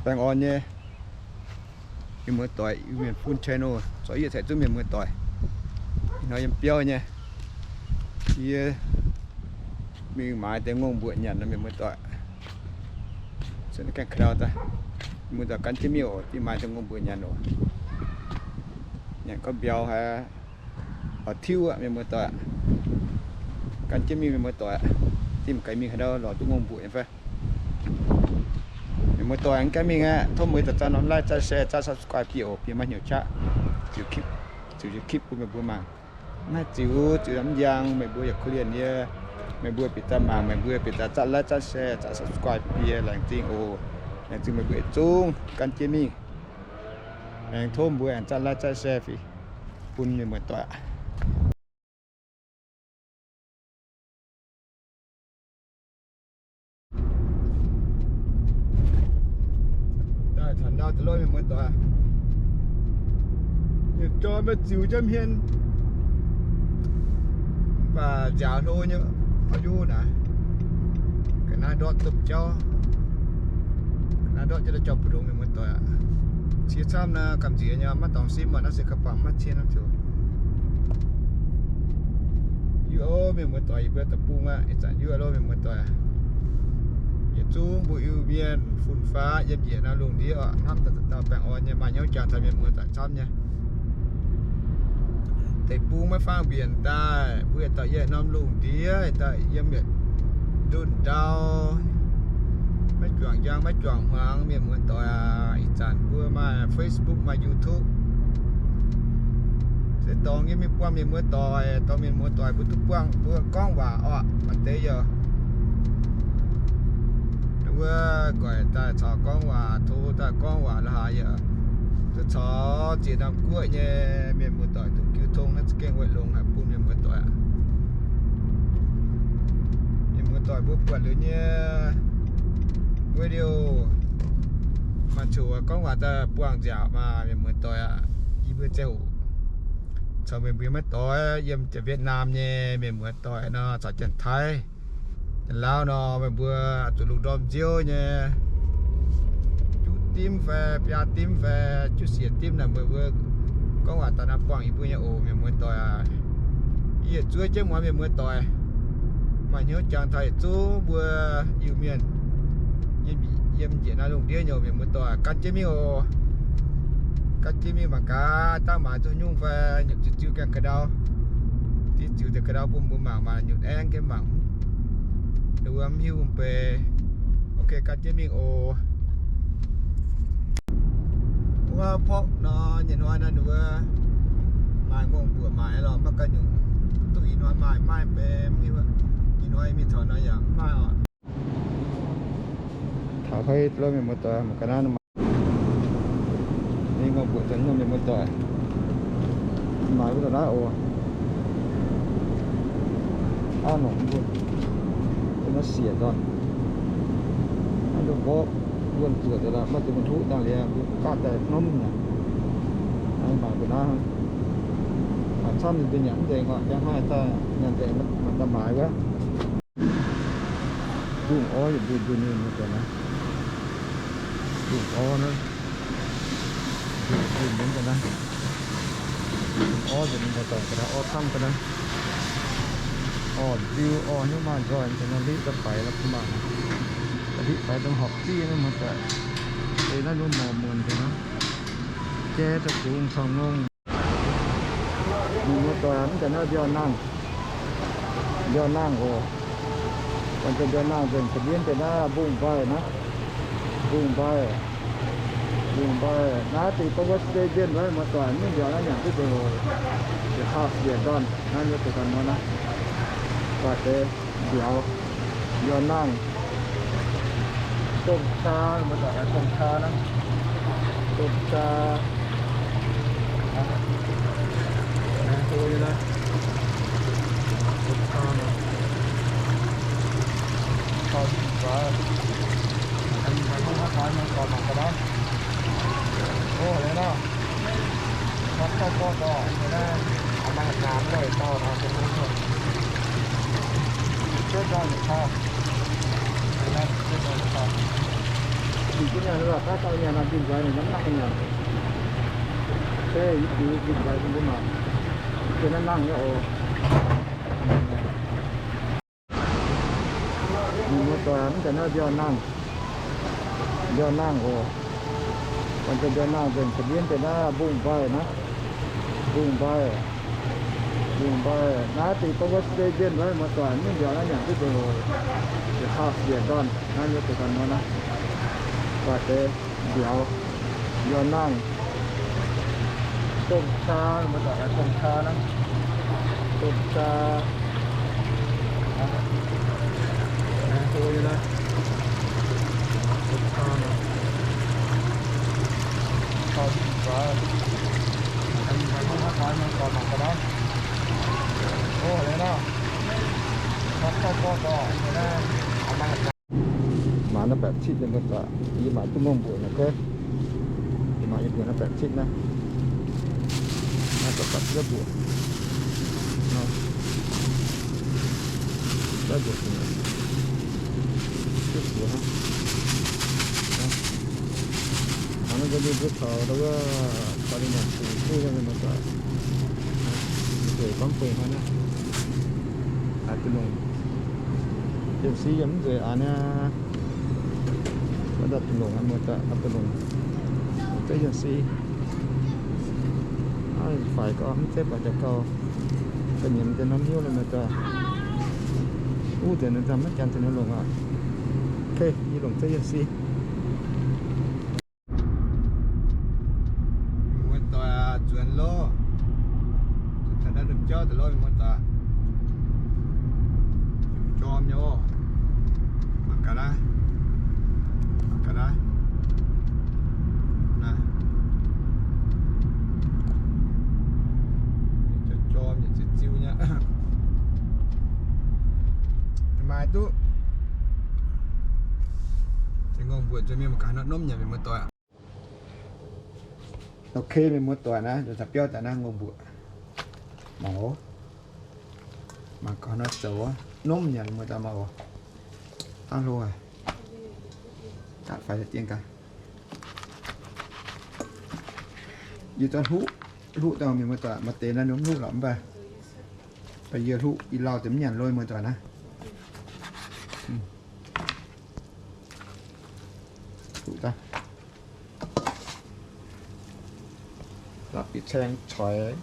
Baengh orn nyei mienh muoz-doic, Iu Mienh Fun channel, zorqv yie caux zungv mienh muoz-doic ih hnoi yiem biauv nyei. Yie mingh maaiz deix ngongh mbuoqc nyanc nor, mienh muoz-doic. Mienh muoz-doic gan jienv mingh oc, dingh maaiz deix ngongh mbuoqc nyanc oc. Nyanc gauh mbiauz haic, lorz tiuv aqv, mienh muoz-doic. Gan jienv mingh, mienh muoz-doic. Dingh mangc gaax mingh haaix ndau lorz duqv ngongh mbuoqc nyei fai. Mienh muoz-doic, aengx gaengh mingh aqv. Tov meih muoz-doic zaah norm like, zaah share, zaah subscribe bieqc oc, bieqc maaih hnyouv qaqv ziux clip, ziux clip bun meih mbuo mangc. Maiv ziux, ziux namv njang, meih mbuo yaac korv-lienh yie. Meih mbuo bieqc daaih mangc, meih mbuo bieqc daaih zaah like, zaah share, zaah subscribe bun yie, laengz zingh oc. Laengz zingh meih mbuo yietc zungv gan jienv mingh. Aengx tov mbuo aengx zaah like, zaah share fih bun mienh muoz-doic. Daaih taux ndau deix lov, mienh muoz-doic. Yietc joux maiv ziux jienv hmien, mv baac nziaaux hlo nyei, oix njuov naaic. Ga'naaiv ndortv domh jauv, ga'naaiv ndortv jienv daaih jauv mbu'ndongx, mienh muoz-doic aqv. Cie camv naaiv gamh nziex nyei, maiv dorngx simv aqv, naaiv se ga'bangc maiv cien aqv ziouc. Yie oc, mienh muoz-doic, yie mbuo deic-bung aqv, ih zanc yie oc, mienh muoz-doic. Yietc zungv mbuo Iu-Mienh fun-faqv yiem njiec norm lungh ndiev oc, hnamv daaih dauh baengh orn nyei, maaih hnyouv jangx taux mienh muoz-doic camv nyei. Deic-bung maiv faang mbienc daaih, mbuo yietc dauh yiem norm lungh ndiev, yietc dauh yiem yietc ndunh ndau, maiv juangc njang maiv juangc hmuangx, mienh muoz-doic aac. Ih zanc mbuo maaih Facebook, maaih YouTube, se dorngx nyei mingh buangh mienh muoz-doic, dorh mienh muoz-doic mbuo duqv buangh mbuo gorngv waac oc. Maaih deix yaac wuov nqoic daaih caux gorngv waac, tov daaih gorngv waac la'haaix yaac duqv caux ziex norm guoqv nyei mienh muoz-doic duqv jiu tong naaiv za'gengh weic longx haic bun mienh muoz-doic aac. Mienh muoz-doic mbuo buatc liuz nyei video maaih zuqc gorngv waac daaih buangh nziaauc maah, mienh muoz-doic aac. Yie mbuo ziangh hoc caux meih mbuo maiv doix yiem Janx-Wietv^naam nyei mienh muoz-doic nor, caux Janx-Taiv, Janx-Laauv nor, meih mbuo zuqc lungh ndorm nziouv nyei, juqv dimv fai biaa dimv fai juqv siec dimv naaic, meih mbuo gorngv waac daaih nor buangh yie mbuo nyei oc, mienh muoz-doic aac. Yie yietc zuov jienv muonz mienh muoz-doic, maaih hnyouv jangx taux yietc zungv mbuo Iu-Mienh yiem njiec naaiv lungh ndiev nyei mienh muoz-doic, gan jienv mingh oc. Gan jienv mingh mangc gaax dangh maaiz duqv nyungc fai nyutc ziux ziux gaengh ga'ndau, div ziux deix ga'ndau bun mbuo mangc, maaih nyutc aengv jienv mangc, ninh mbuo mv hiuv mv bei. Ok, gan jienv mingh oc. Wuov porv nor, nyei hnoi nor ninh mbuo maaih ngongh mbuoqc maaic lorqc, maiv ganh nyungc. Duqv ih hnoi maaih maiv bei mv hiuv. Ih hnoi mingh taux nor yaac mv maaih oc. Taux hei lo mienh muoz-doic, mangc ga'naaiv nor maaih. Ninh ngongh mbuoqc daaih nyungc mienh muoz-doic. Maaih wuov daaih naaiv oc. Aav nongc mbuo, naaiv siec ndorn. Naaiv nduov mborqv wuonh zuoqc daaih lorqc, maiv dungx mbuo hluqv dangh liuz mbuo gaatv daaih hnomv nyei. Naaiv maaih mbuo naaiv, maaih camv ninh mbuo nyanc mv nzengc oc, yangh haaix daaih nyanc nzengc, maaih daaih maaiz wuov. Mbungh orv yietc mbungh mbungh nyei mienh muoz-doic naaiv. Mbungh orv naaiv, mbungh mbungh nyei mienh muoz-doic naaiv. Mbungh orv nzengc mienh muoz-doic, ga'naaiv orv camv ga'naaiv. Orv nziu, orv hnyouv maaih nzoih, mv zeiz nor liqv daaih faix lorqc, mv baac liqv faix dongh horpc ziev mienh muoz-doic. Ei naaiv nduov morc muonc nzengc naaiv. Jai daaih bungx caux ngongh. Mienh muoz-doic, mv deix naaiv mbiauz nangh, mbiauz nangh oc. Dongh mbiauz nangh nzengc, da'ndiev deix naaiv mbungh mbaih naaiv, mbungh mbaih, mbungh mbaih naaiv dingc dongh wuov se nzienh wuov muoz-doic, mv mbiauz naaiv nyanc duqv nzengc oc. Yietc haah siec ndorn naaiv nyei deix ganh muoz naaiv, daaih deix mbiauz, mbiauz nangh. Domh caa, muoz-doic, domh caa naaiv, domh caa. Duqv nyanc, duqv nyanc, nyanc nor, njimv nzaic ninh mv nangh nyanc. Se yie jiex njimv nzaic bun mbuo mangc. Jiex naaiv nangh nyei oc. Mienh muoz-doic, mv deix naaiv mbiauh nangh, mbiauh nangh oc. Mv deix mbiauh nangh nzengc, ga'ndiev deix naaiv mbungv mbaih naaiv, mbungv mbaih, mbungv mbaih naaiv dingc dongh wuov stay nzienh wuov, muoz-doic, mv mbiauh naaiv nyanc duqv nzengc oc. Yietc hauh yietc ndorn naaiv nyei deix ganh nor naaiv. Mv deix mbiauh, mbiauh nangh. Domh caa, muoz-doic, domh caa naaiv. Domh caa. Domh caa nor. Cau jiex nzaaix. Mangc gaax naaiv. Mangc naaiv baeqc citv nyei muoz-doic. Yie mangc duqv ngongh mbuoqc naaiv, yie mangc yie mbuoqc naaiv baeqc citv naaiv. Naaiv daaih batc yietv mbuoqc. Yietv mbuoqc, yietv mbuoqc hnangv. Hnangv naaiv mbuo taux wuov, taux ninh nyanc fungx kuv nyei muoz-doic. Nzueic gorngv fei hnangv naaiv. Aa, duqv longc. Yiem si yiem mv nzueic aa niaa. Mv daaih duqv longc aqv, muoz-doic, duqv longc. Zeiv yiem si. Faix gau, mv zeiv baac jaax gau. Ga'nyiemz deix norm hnyouv lorqc, muoz-doic. Uv deix naaiv maiv janx deix ninh longc aqv. Okay, yie longc zeiv yiem si. Mienh muoz-doic, nzuonx loh. Nzuonx taux naaiv domh jauv daaih loh, mienh muoz-doic. Jorm nyei oc. Mangc gaax naaiv. Mangc gaax naaiv. Naaiv. Jorm nyei, ziu-ziu nyei. Maaih duqv. Deix ngongh mbuoqc nzuonx mingh mangc gaax nor, nomv nyanc, mienh muoz-doic. Ok, mienh muoz-doic naaiv, nzuonx taux biauv daaih naaiv ngongh mbuoqc. Mangc oc. Mangc gaax nor zoux, nomv nyanc, mienh muoz-doic, mangc oc. Hnangv loh, gaatv faix dien gaax. Yie zorqv hluqv, hluqv daaih, mienh muoz-doic, maaih deix naaiv ninh mv hluqv lorqc mv baac, baac yie hluqv, yie lauh deix mv nyanc loh, mienh muoz-doic naaiv. Hluqv daaih. Dapv bieqc caeng coix.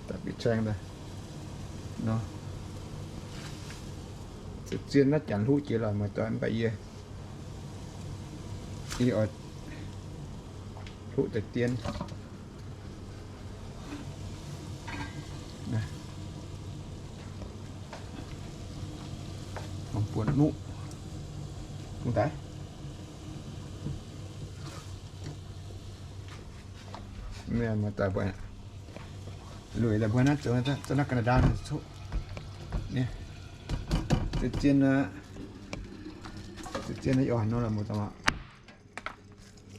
Dapv bieqc caeng daaih. Nor, zien naaiv janx hluqv jiex lorqc, muoz-doic, mv baac yie, yie oix hluqv deix dien. Buonc nuqv bung daaih. Lueic daaih mbuo naaiv zoux, zoux naaiv Canada coqv. Zien, zien, zien naaiv oix nor lorqc, muoz-doic.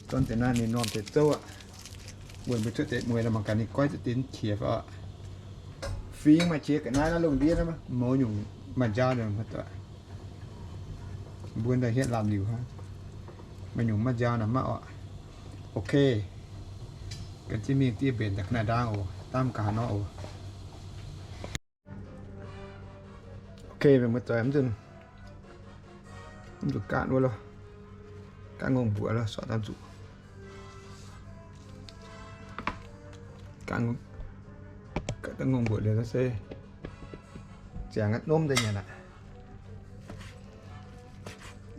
Dorn deix naaiv ninh norm deix zouv aqv. Wuonh mbuo cuotv deix mueiz lorqc, mangc gaax ninh goiv duqv deix qiex fai oc. Fingx maaih qiex ga'naaiv naaiv lungh ndiev naaiv mouz nyungc maaih njaaux nor, mbuo daaih hietv lamh liuc hnangv. Maaih nyungc maaih njaaux nor maiv oc. Ok. Gan jienv mingh diev mbenc daaih ga'naaiv ndaang oc, dangv gaax nor oc. Ok, mienh muoz-doic, mv zuqc, mv zuqc gaatv wuov loh. Gaatv ngongh mbuoqc loh, sortv daaih zuqc. Gaatv, gaatv daaih ngongh mbuoqc liuz se ziangx nomv deix nyanc aqv.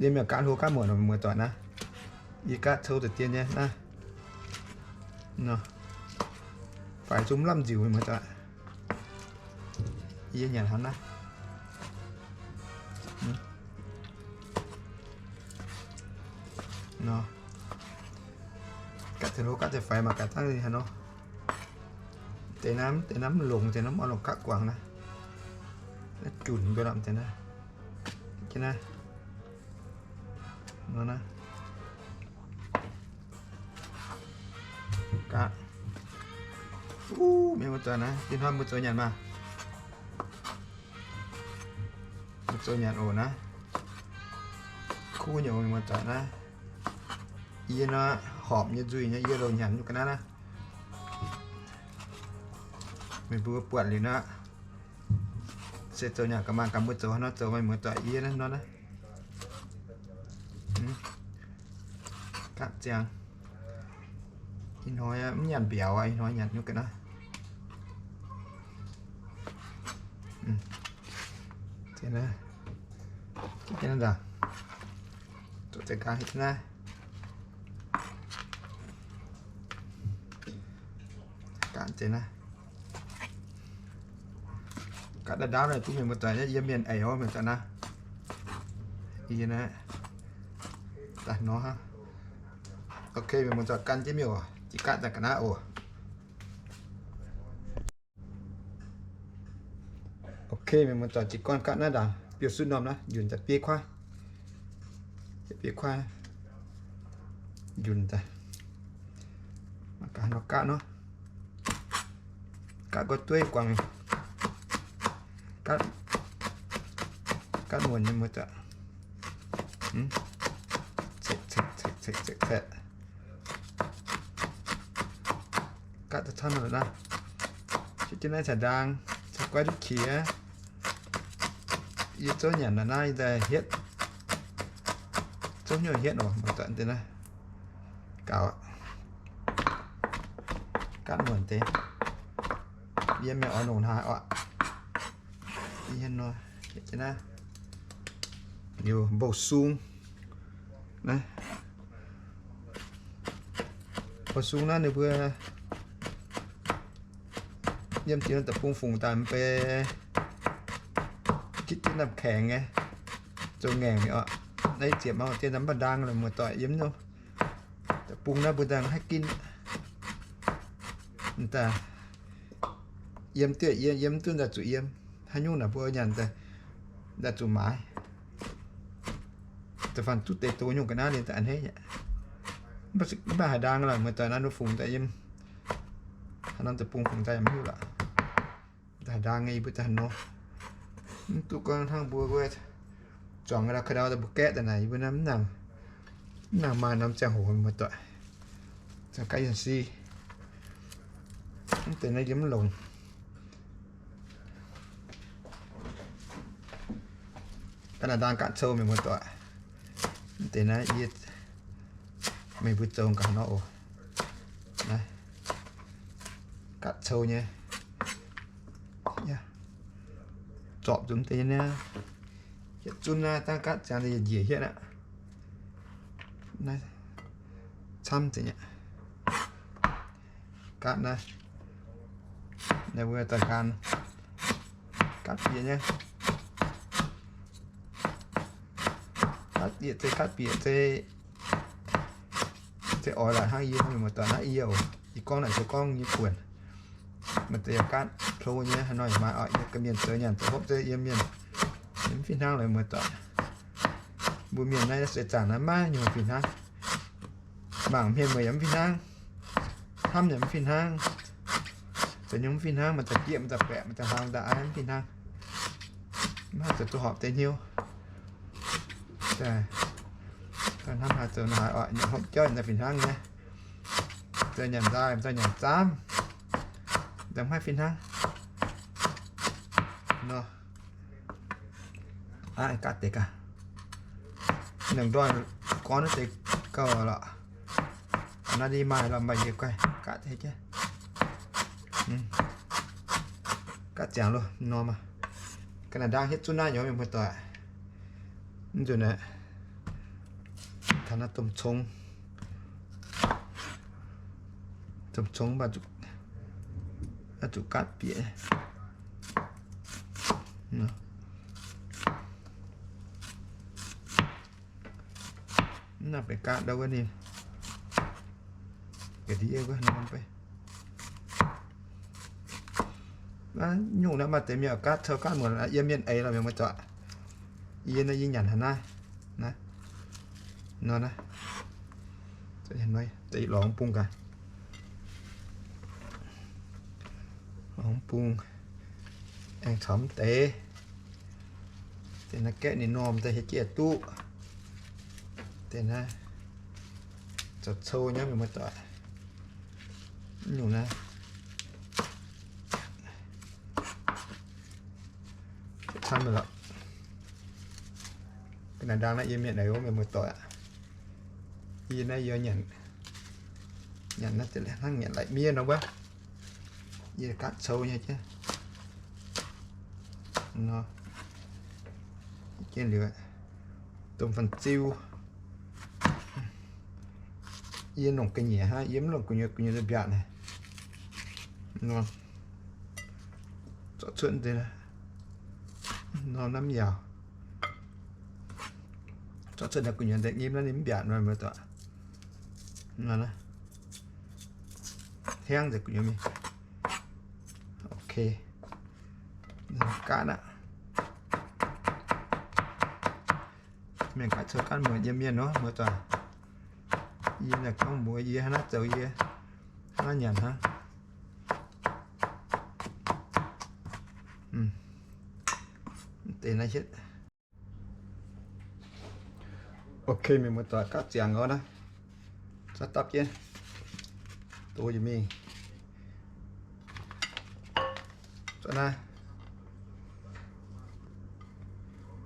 Yie mienh gaatv hlo gaatv muonc, mienh muoz-doic naaiv. Yie gaatv cou deix dien nyei naaiv. Nor, faix zungv lamh nziuc, mienh muoz-doic. Yie nyanc hnangv naaiv. Nor, gaatv deix hlo gaatv deix faix mangc gaax dangh hnangv nor. Deix naaiv, deix naaiv mv longx, deix naaiv mv oix longc gapv guangc naaiv. Naaiv junc mbuo lorqc deix naaiv. Jienv naaiv. Nor naaiv. Gapv. Uv, mienh muoz-doic naaiv, ih hnoi mbuo zoux nyanc maah. Mbuo zoux nyanc oc naaiv. Kuv nyei mienh muoz-doic naaiv, yie nor horpc nyei nzuih nyei, yie loz nyanc nyei ga'naaiv naaiv. Meih mbuo buatc liuz nor, se zoux nyanc ga'maah ganh mbuo zoux haaix nor zoux, meih muoz-doic, yie naaiv nor naaiv. Gaatv ziangx. Ih hnoi mv nyanc mbiauz aqv, ih hnoi nyanc nyei ga'naaiv. Zoux za'gangx hitv naaiv. Gaatv deix naaiv. Gaatv ndau-ndau naaiv, duqv mienh muoz-doic, yiem mienh eix oc, mienh muoz-doic naaiv. Yie naaiv daaih nor hnangv. Ok, mienh muoz-doic, gan jienv mingh oc. Jiex gaatv daaih ga'naaiv oc. Ok, mienh muoz-doic, jiez gorn gaatv naaiv ndaangc, biouv sutv norm naaiv, njunc daaih biei kuaaiv. Biei kuaaiv, njunc daaih. Mangc gaax nor gaatv nor. Gaatv nqoi dueiv guangc. Gaatv, gaatv muonc nyei muoz-doic. Cekc, cekc, cekc, cekc, cekc, cekc. Gaatv daaih camv lorqc naaiv. Jiex jienv naaiv caux ndaang, caux guaiv duqv qiex. Yie zouv nyanc naaiv, naaiv yie daaih hietv, zouv hnyouv hietv oc, muoz-doic, deix naaiv gaux aqv. Gaatv muonc deix. Yie mienh oix longc haaix oc. Yie nor, naaiv, liuz mbou sung naaiv. Mbou sung naaiv ninh mbuo yiem diex deic-bung fungc daaih mv bei, gitv jienv naamh kaengx nyei, zoux ngaengc nyei oc. Naaiv ziepc mauz dien mv baac ndaang lorqc, muoz-doic, yiem nyungc deic-bung naaiv mbuo ndaang haih ginv. Daaih yiem duqv yiem, yiem duqv daaih zuqc yiem. Haaix nyungc naaic mbuo nyanc daaih zuqc maaiz. Da'faanh duqv deix doz nyungc ga'naaiv ninh daaih a'hneiv aqv. Mv baac haaix ndaang lorqc, muoz-doic, naaiv fungx daaih yiem haaix norm deic-bung fungx daaih yaac mv hiuv lorqc. Haaix ndaang nyei yie mbuo daaih nor, mv duqv gorngv hnangv mbuo wuov zuangx la'kuh ndau daaih mbuo gaeqv daaih naaic, yie mbuo naaiv mv nangc, mv nangc maaih norm ziangh hoc, muoz-doic. Ziangh gaav yienh si, mv deix naaiv yie mv longc. Ga'naaiv ndaang gaatv cou, mienh muoz-doic. Mv deix naaiv yie, meih mbuo zoux gaax nor oc. Naaiv gaatv cou nyei. Zorpc nzunc deix nyei. Hietv zunv naaiv dangh gaatv ziangx njiec hietv aqv. Naaiv camv deix nyei. Gaatv naaiv, naaiv mbuo daaih nqaang gaatv bieqc nyei. Gaatv bieqc zei, gaatv bieqc zei, zei oix laaix hnangv yie, mienh muoz-doic, naaiv yie oc. Yie gorngv naaic se gorngv nyei buonc. Maaih deix yaac gaatv plo nyei, haaix nor yaac maaih oc. Yie ga'mienh zoux nyanc zoux hopv se yiem mienh, yie mv fih hnangv lorqc, muoz-doic. Mbuo mienh naaiv seix zaangc naaiv maiv nyungc fih hnangv. Mangc hmien mueiz yaac mv fih hnangv. Hnamv yaac mv fih hnangv. Zoux nyungc mv fih hnangv, maaih deix bieqc, maaih deix baeqc, maaih deix hlang, maaih deix aiv mv fih hnangv. Mv haih zoux duqv horpc deix hnyouv. Hnamv haaix zoux haaix oc, nyanc hopv jauv daaih fih hnangv nyei. Zoux nyanc nzaaih, zoux nyanc zaamv, daaih mv haih fih hnangv nor. Aav, gaatv deix gaax. Nangc ndoih gorn wuov deix gauh lorqc. Naaiv ndiev maaih lorqc, maaih yie guaih gaatv deix jienv. Gaatv ziangx loh, norm aqv. Ga'naaiv ndaang hietv zunv naaiv nyorx mienh muoz-doic. Mv nzunc aeqv, taux naaiv domh cong, domh cong mv baac zuqc gaatv bieqc. Mv nangc benx gaatv ndau wuov ninh, ga'ndiev wuov norm bei. Nyungc naaiv maaih deix mienh gaatv cou gaatv muonc, yiem mienh eix lorqc mienh muoz-doic. Yie naaiv yie nyanc haaix naaiv, naaiv, nor naaiv, deix lorz bung gaax. Lorz bung aengx caux mv deix. Deix naaiv gaeqv ninh normh daaih hietv jieqv duqv. Deix naaiv zoux cou nyei, mienh muoz-doic. Nyungc naaiv camv lorqc. Ga'naaiv ndaang naaiv yie mienh naaiv, mienh muoz-doic aqv. Yie naaiv yie nyanc, nyanc naaiv hnangv nyanc laic miev nor wuov. Yie gaatv cou nyei jienv. Nor, jienv liuz, domh fan-ziu. Yie longc ga'nyiec hnangv, yie mv longc gu'nyuoz, gu'nyuoz mbiaatc naaic. Nor, zorqv cuotv deix nor, naaiv mv yaauc. Zorqv cuotv naaiv gu'nyuoz deix nyim naaiv ninh mv mbiaatc nor, mienh muoz-doic. Nor, hliangv nzengc gu'nyuoz mingh. Ok. Gaatv aqv. Mienh gaatv cou gaatv muonc yiem mienh nor, muoz-doic. Yie naaic gorngv mbuox yie hnangv naaiv zoux, yie hnangv naaiv nyanc hnangv. Deix naaiv hietv. Ok, mienh muoz-doic, gaatv ziangx oc naaiv. Zorqv dapv jienv, dox yietc mingh. Zorqv naaiv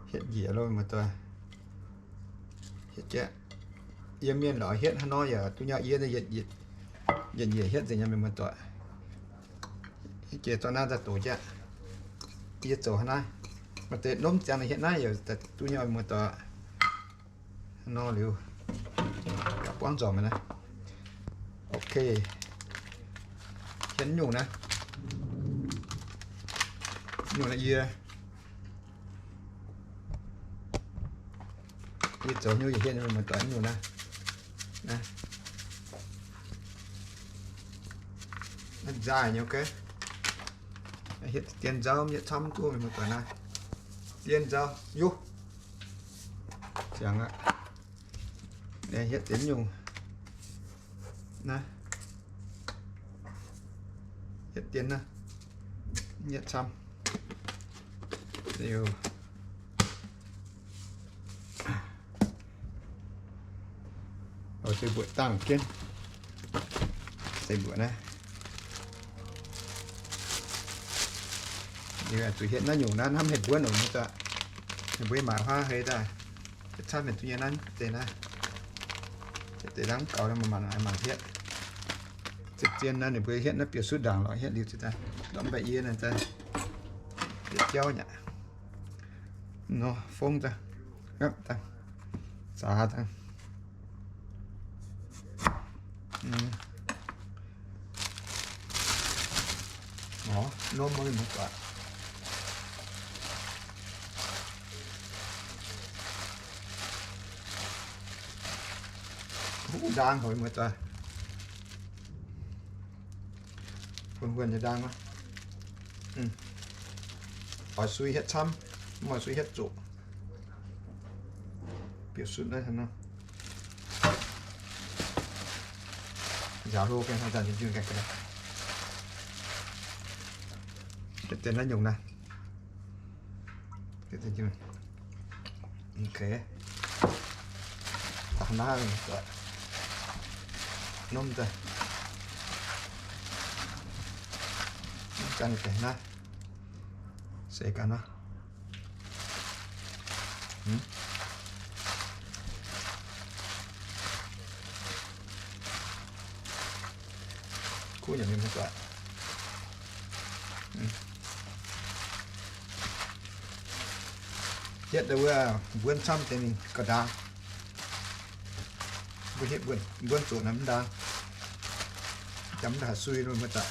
hietv njiec loh, mienh muoz-doic. Hietv jieqv, yiem mienh lorz hietv hnangv nor yaac duqv nyei, yie yietc njiec hietv nzengc nyei, mienh muoz-doic. Hietv jieqv zorqv naaiv daaih dox jieqv. Yie zoux hnangv naaiv, maaih deix nomv ziangx hietv naaiv yaac duqv nyei, mienh muoz-doic. Nor liuz, gauh buangv nzormc naaiv. Ok. Hietv nyungc naaiv, nyungc naaiv yie, yie zoux nyungc yie hietv nyei, mienh muoz-doic, nyungc naaiv. Naaiv nzaaih nyei, ok. Hietv dien nzauv, yietv camv duqv, mienh muoz-doic, naaiv dien nzauv, yuv. Ziangx aqv. Hietv dien nyungc naaiv. Hietv dien naaiv, yietv camv. Liuz, oix zuqc mbuoqc dangh jienv. Deix mbuoqc naaiv, zuqc hietv naaiv nyungc naaiv, hnamv hec mbuonv oc, mienh muoz-doic. Ninh mbuo mangc huaav hei daaih, hietv camv mienh duqv nyei naaiv deix naaiv. Deix dangv gaux, mangc mangc hietv. Zien-zien naaiv ninh mbuo hietv naaiv bieqc sutv ndaangc lorqc, hietv liuz ziouc daaih ndortv mv baeqc yie naaic daaih bieqc jauv nyei. Nor, fongv daaih, ngapv daaih, zaax daaih. Nor, norm mbuo mienh muoz-doic, huv ndaang hoc mienh muoz-doic. Huon-huon nyei ndaang. Oix sui hietv camv, mv oix sui hietv zoqc. Bieqc sutv naaiv nor. Nziaaux hlo gengh haaix zanc jun gengh ga'naaiv. Hietv dien naaiv nyungc naaiv. Ok. Daaih naaiv, nomv daaih, nomv ganh deix naaiv, seix ganh naaiv. Kuv nyanc mienh muoz-doic. Hietv wuov mbuonv camv deix mingh gauh ndaang. Mbuo hietv mbuonv zoqc naaiv mv ndaang. Jangx mv haih sui mienh muoz-doic.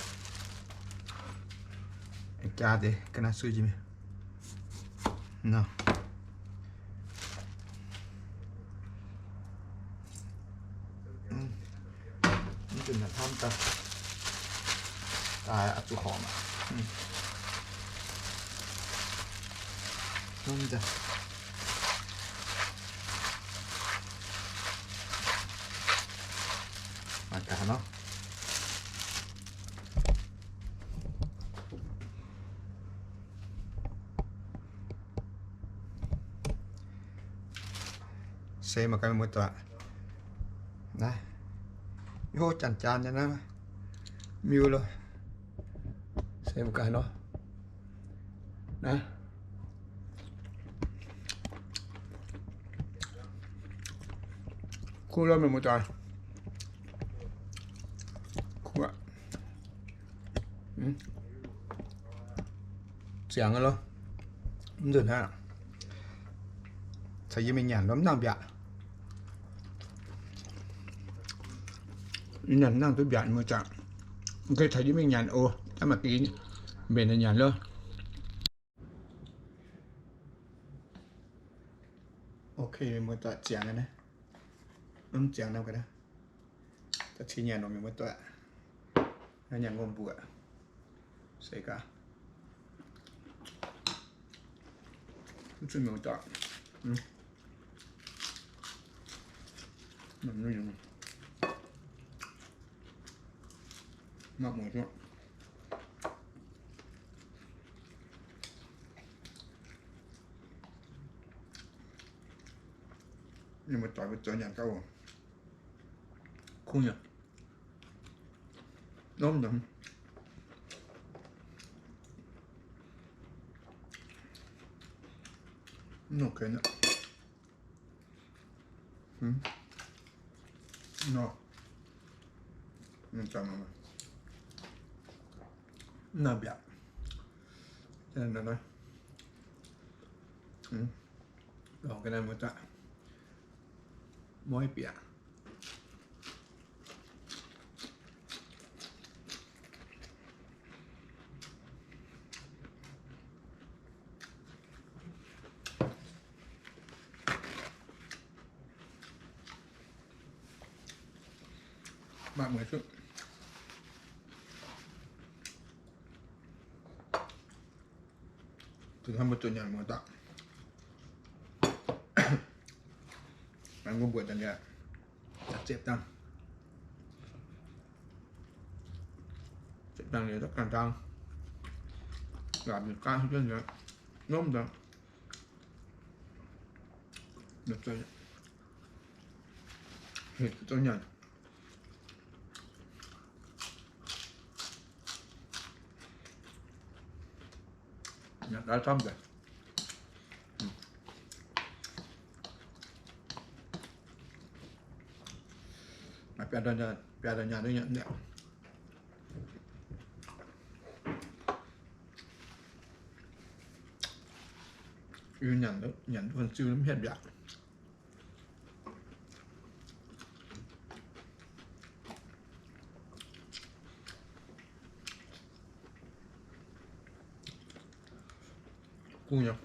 Jaa deix ga'naaiv sui jiex mingh. Nor. Mv zuqc nyanc hnamv daaih, daaih oix zuqc horpc aqv. Mv daaih, mangc gaax nor. Se mangc gaax muoz-doic. Naaiv, hov janx-janx nyei naaiv, miu loh. Se mangc gaax nor. Naaiv, kuv loh mienh muoz-doic. Kuv aqv. Ziangx loh. Mv nzunc hnangv, caux yie mingh nyanc loh, mv nangc mbiaatc. Nyanc mv nangc duqv mbiaatc muoz-doic. Caux yie mingh nyanc oc. Daaih maaih deix mbenc nyanc loh. Ok, muoz-doic, ziangx naaiv. Mv ziangx naaiv ga'naaiv. Da'qiex nyanc nor mienh muoz-doic. Nyanc ngongh mbuoqc. Se gaax. Mv zuqc mienh muoz-doic. Mangc muoz-doic. Mienh muoz-doic, mbuo zoux nyanc gauh oc. Kuv nyei. Norm ndorm. Mv nongc keix aqv. Nor, mv nangc mbiaatc. Lorz ga'naaiv muoz-doic, muoz-bieqc. Maaih mueiz cuotv. Zuqc hnamv mbuo zuqc nyanc muoz-doic. Mangc mbuo mbuoqc daaih liuz, ziepc dangh. Ziepc dangh liuz daaih ganh ndaang. Laatc mingh gaatv jienv liuz, ndomv daaih. Hec zoux nyanc. Nyanc daaih camv deix. Biaa dauh nyanc, biaa dauh nyanc duqv nyanc nyanc. Yie nyanc, nyanc duqv fan ziu mv hietv mbiaatc. Kuv nyei.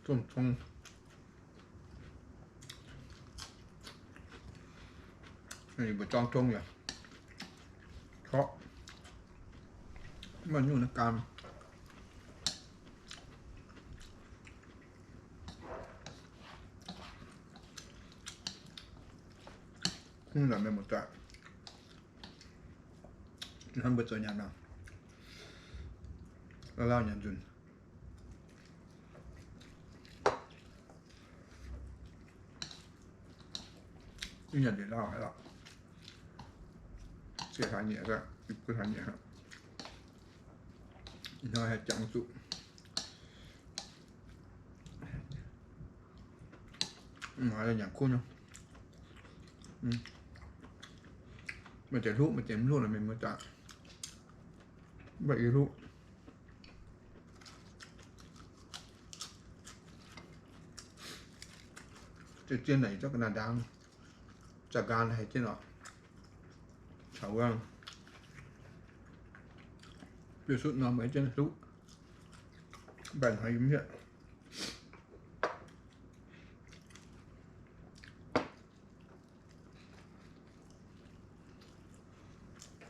Zong-zong. Mbuo zorng tong yaac korqv, mv baac nyungc naaiv gaam. Hnangv naaic mienh muoz doic, hnamv mbuo zoux nyanc nor, lauh lauh nyanc nzunc. Mv nyanc nzunc lauh haic lorqc. Zieqc hlaax nyieqc, ih hnoi hlaax nyieqc, ih hnoi haih jangx zuqc. Mv maaih nyanc kuv nyei. Maaih deix hluqv, maaih deix mv hluqv nor mienh muoz doic. Mv baac ih hluqv. Zien zien naaic zorqv ga'naaiv ndaang, za'ganh haiz jienv oc. Caux wuov biouv sutv norm maiv jienv hluqv, mv baac hnoi yie mv hietv.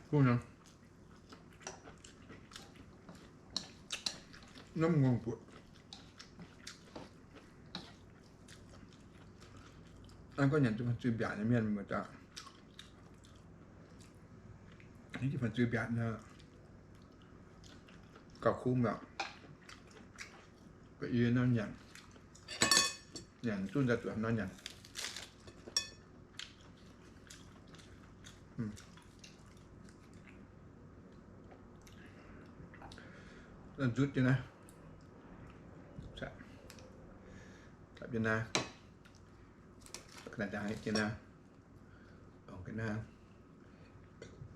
Kuv nyei. Ndomv ngongh buoqc. Hnangv gorngv nyanc jienv fanh zuiz mbiaatc nyei mienh muoz doic, nyanc jienv fanh zuiz mbiaatc nor, gauh kuv mi'aqv. Yie nor nyanc, nyanc zunv daaih zuqc nor nyanc. Nzutv jienv naaiv, dapv jienv naaiv, ga'naaiv jangx jienv naaiv,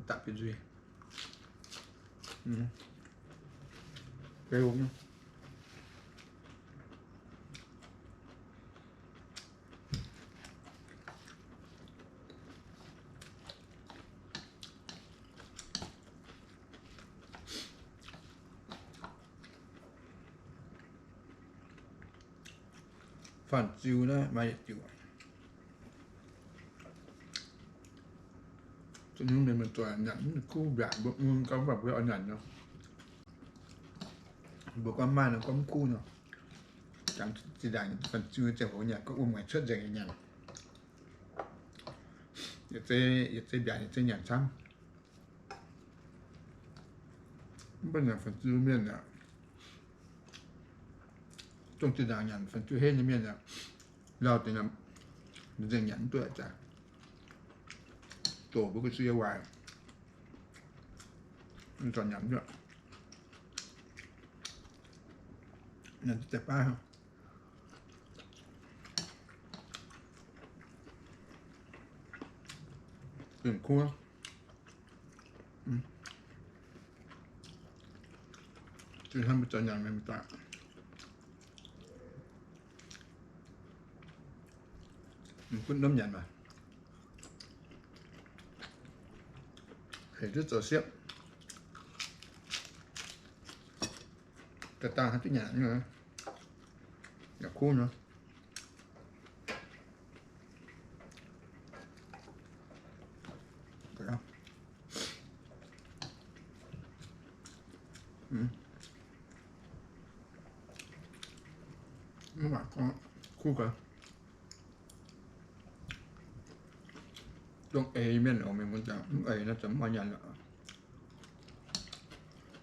dapv jienv nzuih. Fanh ziu naaiv maaih yietc diuc. Zuqc nyungc mienh muoz-doic nyanc mv kuv mbiaauc, mbuo mv gauh mv baac mbuo oix nyanc nor, mbuo gorngv maaih nor gorngv mv kuv nor, jangx zinh ndaangc fanh ziu ziangh hoc nyanc gorngv wuom-mueic cuotv nzengc nyanc. Yietc zei nyanc camv. Mv baac nyanc fanh ziu mienh aqv, zungv zinh ndaangc nyanc fanh ziu henv nyei mienh aqv, lauh deix nzengc nyanc mv duqv aqv. Doqc mbuo ga'sie waaic, zorc nyanc duqv. Nyanc deix baav, gengh kuv. Zinh hnamv mbuo zoux nyanc mienh muoz-doic, mv gunv ndorm nyanc maah, heuc duqv zoux siepv, ga'dangh haaix duqv nyanc, nyanc kuv nor. Mv baac gorngv kuv gaax, dongh eix mienh oc, mienh muoz-doic, mv eix nor ziouc mv oix nyanc lorqc.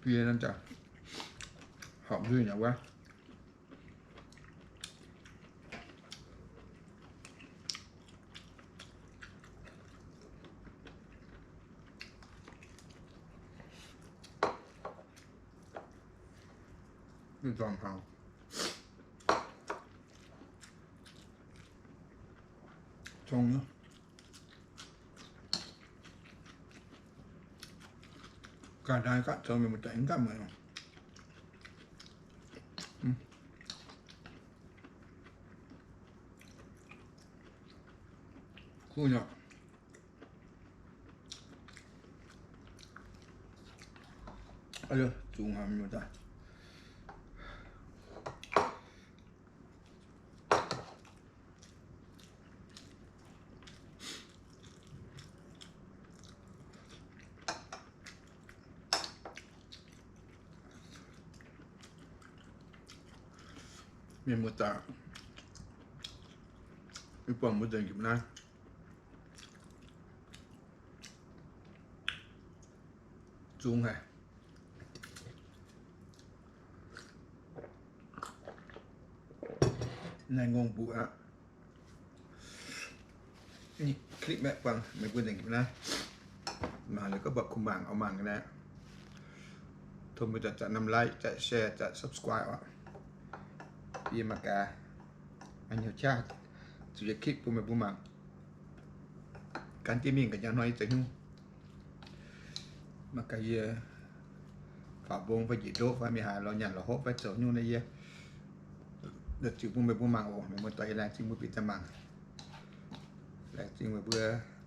Bie nor ziouc horpc nzuih nyei wuov. Ninh zorngc taux cong nyei. Ganh naaiv ganh zoux mienh muoz-doic mv ganh mueiz. Kuv nyei. Zungx haic mienh muoz-doic. Mienh muoz-doic, ih buangh mbuo nzengc jiex naaiv. Zungx haic. Naaiv ngongh mbuoqc aqv. Clip maeqv buangh meih mbuo nzengc jiex naaiv. Mangc liuz gorngv mbuoqc kuh mangc oix mangc ga'naaiv, tov mbuo zanc-zanc norm like, zanc-zanc share, zanc-zanc subscribe oc. Yie mangc gaax, hnyouv qaqv zuqc yietc clip bun meih mbuo mangc. Gan jienv mingh ga'nyaah hnoi yie zoux nyungc. Mangc gaax yie faaux mbong fai njiec ndoqv fai mingh haaix lorz nyanc lorz hopv fai zoux nyungc naaiv yie ziux bun meih mbuo mangc oc. Meih mbuo doic yie laengz zingh mbuo bieqc daaih mangc. Laengz zingh meih mbuo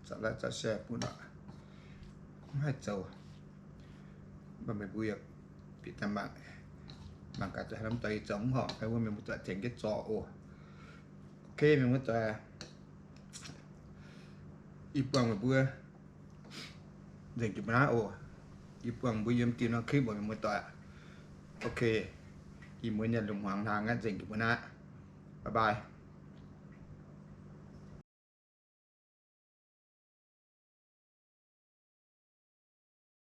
zanc-zanc like zanc-zanc share bun oc. Mv haih zoux, mv baac meih mbuo yaac bieqc daaih mangc. Mangc gaax zoux haaix norm doic yie zoux mv horpc fai wuov meih mbuo doic tengx jienv zorc oc. Ok, meih mbuo doic, ih buangh meih mbuo nzengc jiex mbuo naaiv oc. Ih buangh mbuo yiem diuh norm clip oc meih mbuo doic. Ok, ih muonz yaac lungh hmuangx hnaangx aqv, nzengc jiex mbuo naaiv. Bye bye.